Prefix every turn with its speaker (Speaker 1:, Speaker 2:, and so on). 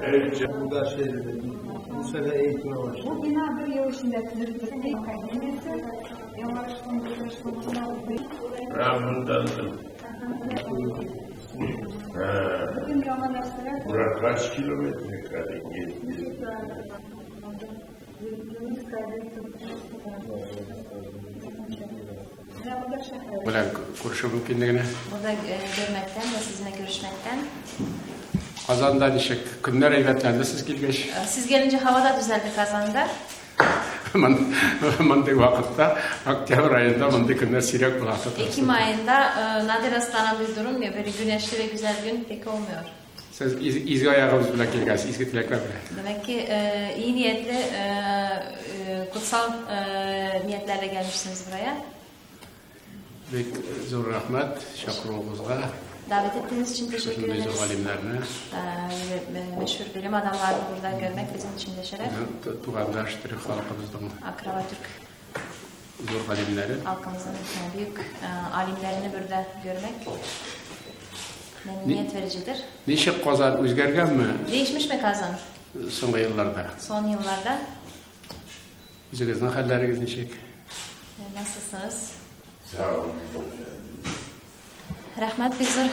Speaker 1: Burada şey dedi, bu sene eğitime başladı.
Speaker 2: Bu bina bir yıl içinde төзелеп бетте. Академиясе яңарыш.
Speaker 3: Ramındandım. Ha.
Speaker 2: Бөтен яңа нәрсәләр.
Speaker 3: Bura kaç kilometre kare gezdi?
Speaker 4: Белән күрешү мөмкинлегенә.
Speaker 5: Burada görmekten ve sizinle görüşmekten.
Speaker 4: Казанда ничек көннәр әйбәтләнде сез килгәч.
Speaker 5: Siz gelince hava da düzeldi Kazan'da.
Speaker 4: Мондый вакытта, октябрь аенда мондый көннәр сирәк була.
Speaker 5: Ekim ayında nadir rastlanan bir durum ya, böyle güneşli ve güzel gün pek olmuyor.
Speaker 4: Сез изге аягыбыз белән килгәнсез, изге теләкләр белән.
Speaker 5: Demek ki iyi niyetli, kutsal niyetlerle gelmişsiniz buraya.
Speaker 4: Бик зур рәхмәт чакыруыгызга.
Speaker 5: Davet ettiğiniz için teşekkür
Speaker 4: Шушындый зур
Speaker 5: ederiz.
Speaker 4: галимнәрне,
Speaker 5: Ve meşhur bilim adamlarını burada görmek bizim için de şeref.
Speaker 4: Тугандаш төрек халкыбызның
Speaker 5: Akraba Türk
Speaker 4: зур галимнәре.
Speaker 5: Halkımızın büyük alimlerini burada görmek memnuniyet vericidir.
Speaker 4: Ничек Казан үзгәргәнме
Speaker 5: Değişmiş mi Kazan
Speaker 4: соңгы елларда?
Speaker 5: Son yıllarda?
Speaker 4: Үзегезнең хәлләрегез ничек?
Speaker 5: Nasılsınız?
Speaker 3: Sağ olun.
Speaker 5: Рәхмәт, бик зур.